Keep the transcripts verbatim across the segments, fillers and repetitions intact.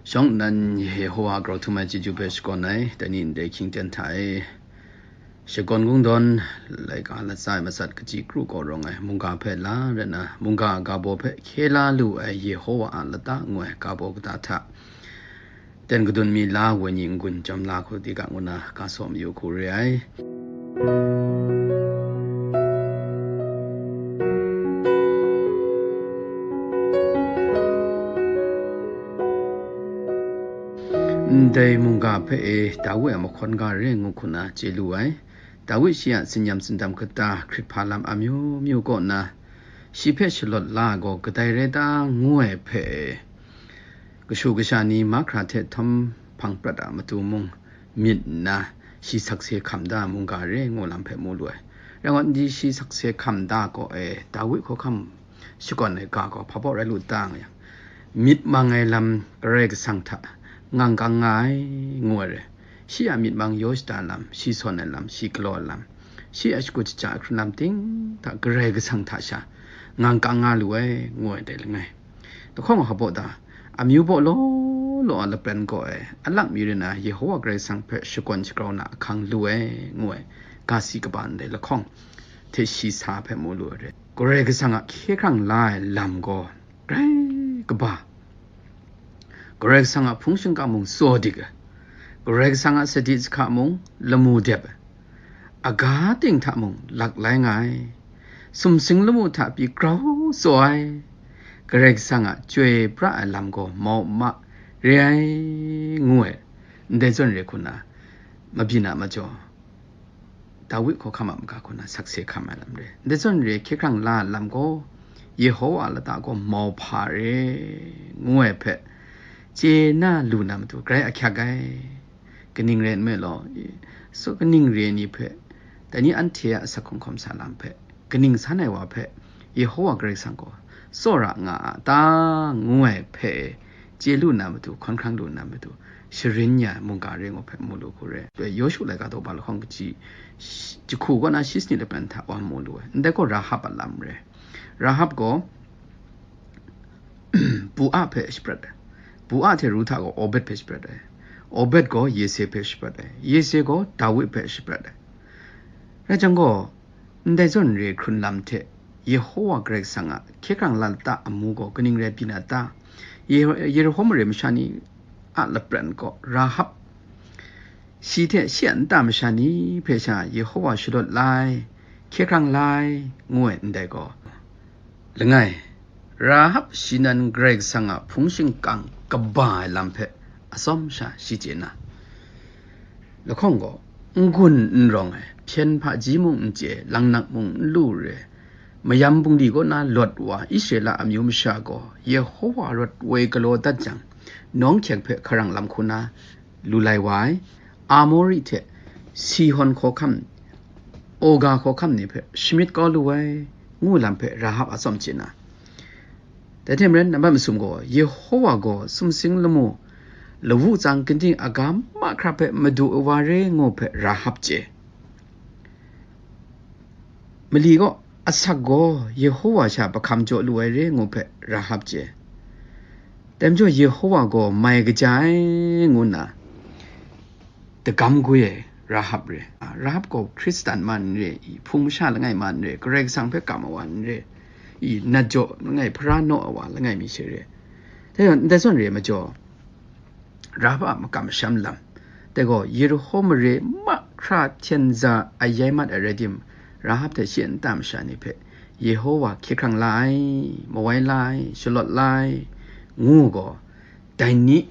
Shawng nnan Yehowa grau htum ai chyeju hpe shakawn ai, dai ni ndai hkying ten hta e. Shakawn kungdawn, laika latsa ai matsat kaji kru kaw rawng ai mungga hpe la rai nna, mungga ga baw hpe hkye la lu ai Yehowa a lata ngu ai ga baw kata hta, ten kadun mi la wenyi n-gun jawm la hku di ga ngu na ga saw mayu hku re ai. Ndai mungga hpe e Dawi a mahkawn ga re ngu hku na chye lu ai. Dawi shi a tsinyam tsindam kata hkrit hpa lam amyu myu kaw na, shi hpe shalawt la ai gaw kadai rai ta ngu ai hpe e, kashu kasha ni mahkra hte htawm hpang prat a matu mung myit nna, shi sakse hkam da mungga re ngu lam hpe mu lu ai. Rai ngut n di shi sakse hkam da gaw e, Dawi hkawhkam shakawn ai ga gaw hpa baw rai lu ta nga yang, myit mang ai lam Karai Kasang hta ngang kang nga ai, ngu ai re. Shi a myit mang yaw shada lam, shi sawn ai lam, shi galaw ai lam, shi a shakut shaja ai hkrun lam ting hta Karai Kasang hta sha ngang kang nga lu ai, ngu ai dai langai. Lahkawng hpa baw ta, amyu baw law law a lapran gaw e, alak mi rin a Yehowa Karai Kasang hpe shakawn shagrau na ahkang lu ai, ngu ai, ga si kaba ndai lahkawng hte shi sa hpe mu lu ai re. Karai Kasang a hkye hkrang la ai lam gaw grai kaba, Karai Kasang a hpung shingkang mung tsaw dik ai, Karai Kasang a sadi sahka mung lamu dep ai, aga ting hta mung lak lai nga ai, sumsing lamu hta pyi grau tsaw ai, Karai Kasang a chyoi pra ai lam gaw mau ma re ai, ngu ai, ndai zawn re hku na, mabyin a majaw, Dawi hkawhkam a maga hku na sakse hkam ai lam re. Ndai zawn re hkye hkrang la ai lam gaw, Yehowa a lata gaw mau hpa re, ngu ai hpe chye na lu na matu grai ahkyak ai. Kaning rai nme law, so kaning re ni hpe, dai ni anhte a asak hkawm hkawm sa lam hpe, kaning san ai wa hpe, Yehowa Karai Kasang gaw tsawra nga a ta, ngu ai hpe chye lu na matu, hkawn hkrang lu na matu, sharin ya ai mungga re ngu hpe mu lu hku re. Yawshu laika daw ba lahkawng kaji, jahku kaw na shi sanit lapran hta wa mu lu ai. Ndai gaw Rahab a lam re. Rahab gaw Bua hpe shaprat ai. Bua hte Ruhta gaw Obed hpe shaprat ai. Obed gaw Yese hpe shaprat ai. Yese gaw Dawi hpe shaprat ai. Rai jang gaw, ndai zawn re hkrun lam hte Yehowa Karai Kasang a hkye hkrang la lata amu gaw kaning rai byin a ta? Ye-, Yerihon mare masha ni a lapran gaw Rahab, shi hte shi a nta masha ni hpe sha Yehowa shalawt la ai, hkye hkrang la ai, ngu ai ndai gaw, langai, Rahab shi nan Karai Kasang a hpung shingkang kaba ai lam hpe atsawm sha shi chye na, lahkawng gaw, n-gun n rawng ai, hpyen hpaji mung n chye, langnak mung n lu re, mayam bungli kaw na lawt wa Israela amyu masha gaw Yehowa rawt woi galaw dat jang, nawng hkyeng hpe hkarang lam hku na lu lai wa ai, Amori hte Sihon hkawhkam, Oga hkawhkam ni hpe shamyit kau lu ai, ngu lam hpe Rahab atsawm chye na, dai hte maren, nambat masum gaw, Yehowa gaw sumsing lamu, lawu tsang ginding aga mahkra hpe madu ai wa re ngu hpe Rahab chye. Mali gaw, asak gaw Yehowa sha bahkam jaw lu ai re ngu hpe Rahab chye. Dai majaw Yehowa gaw mai kaja ai ngu nna, dagam gwi ai Rahab re. Rahab gaw Hkristan ma n re i, hpung masha langai ma n re, Karai Kasang hpe kam ai wa n re i, nat jaw langai, hpara naw ai wa langai mi she re. Dai yang, ndai zawn re ai majaw, Rahab a makam masham lam, dai gaw Yerihon mare mahkra hten za ayai mat ai rai tim, Rahab hte shi a nta masha ni hpe Yehowa hkye hkrang la ai, mawai la ai, shalawt la ai, ngu gaw, dai ni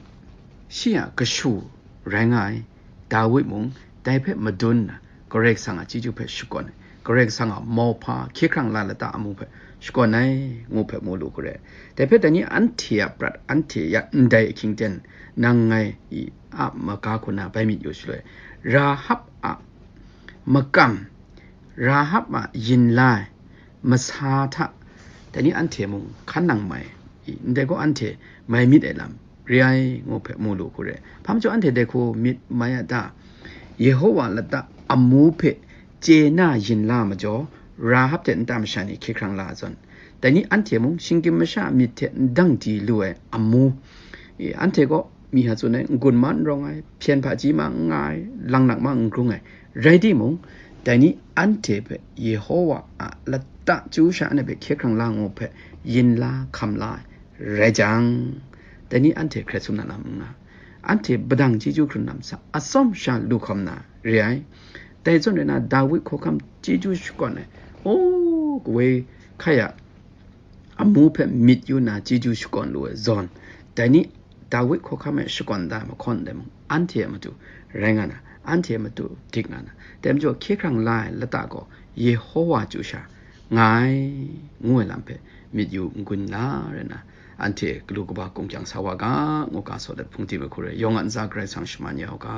shi a kashu rai nga ai, Dawi mung dai hpe madun nna, Karai Kasang a chyeju hpe shakawn ai, Karai Kasang a mauhpa hkye hkrang la lata amu hpe shakawn ai, ngu hpe mu lu hku re. Dai hpe dai ni anhte a prat, anhte ya ndai ahkying ten, nang ngai i a maga hku na bai myit yu shaloi, Rahab a makam, Rahab a yin la ai masa hta, dai ni anhte mung hkan nang mai i, ndai gaw anhte mai myit ai lam re ai, ngu hpe mu lu hku re. Hpa majaw anhte dai hku myit mai a ta? Yehowa lata amu hpe chye na yin la majaw, Rahab hte nta masha ni hkye hkrang la ai zawn, dai ni anhte mung shinggyim masha a myit hte n dang di lu ai amu, i, anhte gaw Mi ha tsun ai, n-gun ma n rawng ai, hpyen hpaji ma n nga ai, langnak ma n grung ai, rai timung, dai ni anhte hpe Yehowa a lata chyu sha anhte hpe hkye hkrang la ngu hpe yin la hkam la ai rai jang, dai ni anhte hkret sum na lam n nga, anhte badang chyeju hkrun lam sa atsawm sha lu hkawm na re ai. Dai zawn rai na, Dawi hkawhkam chyeju shakawn ai, o, kawai hkaya amu hpe myit yu na chyeju shakawn lu ai zawn, dai ni Dawi hkawhkam e shakawn da ai mahkawn ndai mung, anhte a matu rai nga na, anhte a matu dik nga na, dai majaw hkye hkrang la ai lata gaw Yehowa chyu sha nga ai, ngu ai lam hpe myit yu n-gun la rai na, anhte galu kaba kungkyang sa wa ga, ngu ga saw dat hpung tim ai hku rai, yawng a ntsa Karai Kasang shaman ya u ga.